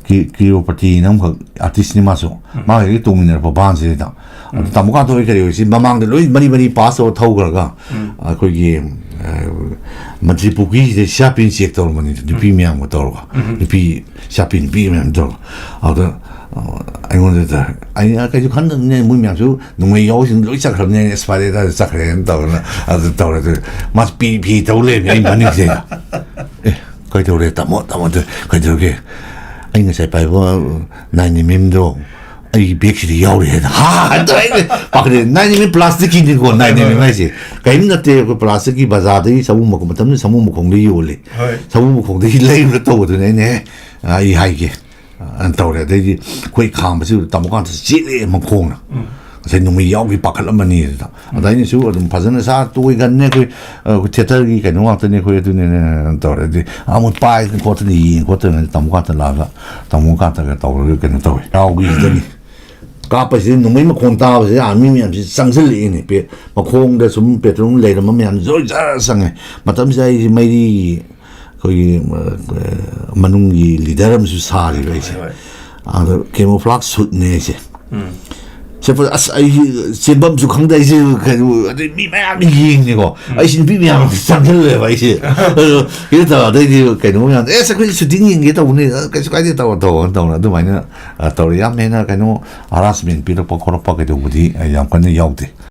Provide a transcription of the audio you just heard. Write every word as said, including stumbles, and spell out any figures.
ꯀꯤ- ꯀꯤꯔꯣꯄꯇꯤꯅ ꯑꯃꯈꯛ ꯑꯥꯔꯇꯤꯁꯅꯤ ꯃꯥꯁꯨ꯫ ꯃꯥꯒ ꯑꯩꯒ ꯇꯣꯡꯃꯤꯟꯅꯔꯛꯄ ꯚꯥꯟꯁꯤꯗꯩꯗ꯫ ꯑꯗꯨ ꯇꯥꯃꯣ ꯀꯥꯟꯇ ꯍꯣꯏ ꯀꯔꯤ ꯍꯣꯏꯁꯤ ꯃꯃꯥꯡꯗ ꯂꯣꯏ ꯃꯔꯤ ꯃꯔꯤ ꯄꯥꯁ ꯇꯧꯔ ꯊꯧꯈ꯭ꯔꯒ, ꯑꯩꯈꯣꯏꯒꯤ ꯃꯟꯇ꯭ꯔꯤ ꯄꯨꯈ꯭ꯔꯤꯁꯤꯗ ꯁꯤꯌꯥꯄꯤꯟ ꯆꯦꯛ ꯇꯧꯔꯝꯕꯅꯤꯗ, ꯅꯨꯄꯤ ꯃꯌꯥꯝꯒ ꯇꯧꯔꯒ, ꯅꯨꯄꯤ ꯁꯤꯌꯥꯄꯤꯟ ꯅꯨꯄꯤ ꯃꯌꯥꯝ ꯇꯧꯔꯒ꯫ ꯑꯗꯨꯗ ꯑꯩꯉꯣꯟꯗ ꯑꯩꯅ ꯀꯩꯁꯨ ꯈꯟꯗꯕꯅꯦ, ꯃꯣꯏ ꯃꯌꯥꯝꯁꯨ ꯅꯣꯡꯃꯩ ꯌꯥꯎꯁꯤꯡ ꯂꯣꯏ ꯆꯠꯈ꯭ꯔꯕꯅꯦ, ꯑꯦꯛꯁꯄꯥꯏꯔꯦ ꯑꯗꯥꯏꯗ ꯆꯠꯈ꯭ꯔꯦꯅ ꯇꯧꯗꯅ꯫ ꯑꯗꯨ ꯇꯧꯔꯦ꯫ ꯑꯗꯨ ꯃꯥꯁꯨ ꯄꯤ ꯐꯤ ꯇꯧ ꯂꯩꯔꯝꯃꯦ ꯑꯩ ꯃꯅꯤꯡꯁꯤꯗ꯫ "ꯑꯦ, ꯀꯩꯗꯧꯔꯦ ꯇꯥꯃꯣ, ꯇꯥꯃꯣ?" ꯑꯗꯨ "ꯀꯩꯗꯧꯔꯒꯦ?" "ꯑꯩ ꯉꯁꯥꯏ ꯄꯥꯏꯕ ꯅꯥꯏꯟ ꯑꯦꯝ ꯑꯦꯝꯗꯣ ꯑꯩꯒꯤ ꯕꯦꯛꯁꯤꯗ ꯌꯥꯎꯔꯤ" ꯍꯥꯏꯅ꯫ "ꯍꯥ?" ꯍꯥꯏꯅ ꯇꯧꯔꯛꯏꯅꯦ꯫ ꯄꯥꯈꯠꯂꯦ꯫ ꯅꯥꯏꯟ ꯑꯦꯝ ꯑꯦꯝ ꯄ꯭ꯂꯥꯁꯇꯤꯛꯀꯤꯅꯤꯀꯣ, ꯅꯥꯏꯟ ꯑꯦꯝ ꯑꯦꯝ ꯍꯥꯏꯁꯦ꯫ ꯀꯔꯤꯝ ꯅꯠꯇꯦ, ꯑꯩꯈꯣꯏ ꯄ꯭ꯂꯥꯁꯇꯤꯛꯀꯤ ꯕꯖꯥꯔꯗꯒꯤ ꯁꯃꯨ ꯃꯈꯣꯡ, ꯃꯇꯝꯗꯨꯗ ꯁꯃꯨ ꯃꯈꯣꯡꯗꯒꯤ ꯌꯣꯜꯂꯤ꯫ ꯍꯣꯏ꯫ ꯁꯃꯨ ꯃꯈꯣꯡꯗꯒꯤ ꯂꯩꯔꯨꯔ ꯇꯧꯕꯗꯨꯅꯦ ꯑꯩꯅ, "ꯑꯦ, ꯑꯩ ꯍꯥꯏꯒꯦ" ꯑ, ꯇꯧꯔꯦ꯫ ꯑꯗꯩꯗꯤ ꯑꯩꯈꯣꯏ ꯈꯥꯝꯕꯁꯤ ꯇꯥꯃꯣ ꯀꯥꯟꯇ ꯆꯦꯜꯂꯦ ꯃꯈꯣꯡꯅ꯫ ꯉꯁꯥꯏ ꯅꯣꯡꯃꯩ ꯌꯥꯎꯈꯤ ꯄꯥꯈꯠꯂꯝꯃꯅꯤ ꯑꯗꯨꯗ꯫ ꯑꯗ ꯑꯩꯅꯁꯨ ꯑꯗꯨꯝ ꯐꯖꯅ ꯁꯥ ꯇꯣꯏꯒꯟꯅꯦ ꯑꯩꯈꯣꯏ, ꯑ, ꯑꯩꯈꯣꯏ ꯊꯤꯌꯦꯇꯔꯒꯤ ꯀꯩꯅꯣ ꯉꯥꯛꯇꯅꯦ ꯑꯩꯈꯣꯏ, ꯑꯗꯨꯅꯦꯅꯦ ꯇꯧꯔꯦ꯫ ꯑꯗꯩ ꯑꯃꯨꯛ ꯄꯥꯏꯗꯅ ꯈꯣꯠꯇꯅ ꯌꯦꯡ ꯈꯣꯠꯇꯅ ꯇꯥꯃꯣ ꯀꯥꯟꯇ ꯂꯥꯛꯑꯒ ꯇꯥꯃꯣ ꯀꯥꯟꯇꯒ ꯇꯧꯔꯒ ꯀꯩꯅꯣ ꯇꯧꯋꯦ꯫ ꯌꯥꯎꯈꯤꯁꯤꯗꯅꯤ꯫ ꯀꯥꯞꯄꯁꯤꯗ ꯅꯣꯡꯃꯩ ꯃꯈꯣꯟ ꯇꯥꯕꯁꯤꯗ ꯑꯥꯔꯃꯤ ꯃꯌꯥꯝꯁꯤ ꯆꯪꯁꯤꯜꯂꯛꯏꯅꯦ꯫ ꯄꯦ-, ꯃꯈꯣꯡꯗ ꯁꯨꯝ ꯄꯦꯇ꯭ꯔꯣꯜ ꯂꯩꯔꯝꯕ ꯃꯌꯥꯝ ꯖꯣꯏ ꯖꯔ ꯆꯪꯉꯦ꯫ ꯃꯇꯝꯁꯤꯗ ꯑꯩꯁꯦ ꯃꯩꯔꯤꯒꯤ ꯑꯩꯈꯣꯏꯒꯤ, ꯑ, ꯃꯅꯨꯡꯒꯤ ꯂꯤꯗꯔ ꯑꯃꯁꯨ ꯁꯥꯔꯤꯕ ꯑꯩꯁꯦ꯫ ꯍꯣꯏ, ꯍꯣꯏ꯫ ꯑꯗ ꯀꯦꯃꯣꯐ꯭ꯂꯥꯛ ꯁꯨꯠꯅꯦ ꯑꯩꯁꯦ꯫ ꯁꯦꯠꯄꯗ ꯑꯁ ꯑꯩ ꯆꯦꯟꯐꯝꯁꯨ ꯈꯪꯗꯦ, ꯑꯩꯁꯦ ꯀꯩꯅꯣ, ꯑꯗꯩ ꯃꯤ ꯃꯌꯥꯝ ꯌꯦꯡꯉꯦꯀꯣ꯫ ꯑꯩꯁꯦ ꯅꯨꯄꯤ ꯃꯌꯥꯝ ꯆꯪꯁꯤꯜꯂꯦꯕ ꯑꯩꯁꯦ꯫ ꯑꯗꯣ ꯀꯩꯅꯣ ꯇꯧꯔ ꯑꯗꯩꯗꯤ ꯀꯩꯅꯣ ꯃꯌꯥꯝ, "ꯑꯦꯁ, ꯑꯩꯈꯣꯏ ꯁꯨꯇꯤꯡ ꯌꯦꯡꯒꯦ ꯇꯧꯕꯅꯤ, ꯑ, ꯀꯩꯁꯨ ꯀꯥꯏꯗꯦ, ꯇꯧꯔꯣ, ꯇꯧꯔꯣ" ꯇꯧꯅ ꯑꯗꯨꯃꯥꯏꯅ, ꯑ, ꯇꯧꯔꯦ꯫ ꯌꯥꯝ ꯍꯦꯟꯅ ꯀꯩꯅꯣ ꯍꯔꯥꯁꯃꯦꯟ ꯄꯤꯔꯛꯄ ꯈꯣꯠꯂꯛꯄ ꯀꯩꯗꯧꯕꯗꯤ, ꯑ, ꯌꯥꯝ ꯀꯟꯅ ꯌꯥꯎꯗꯦ꯫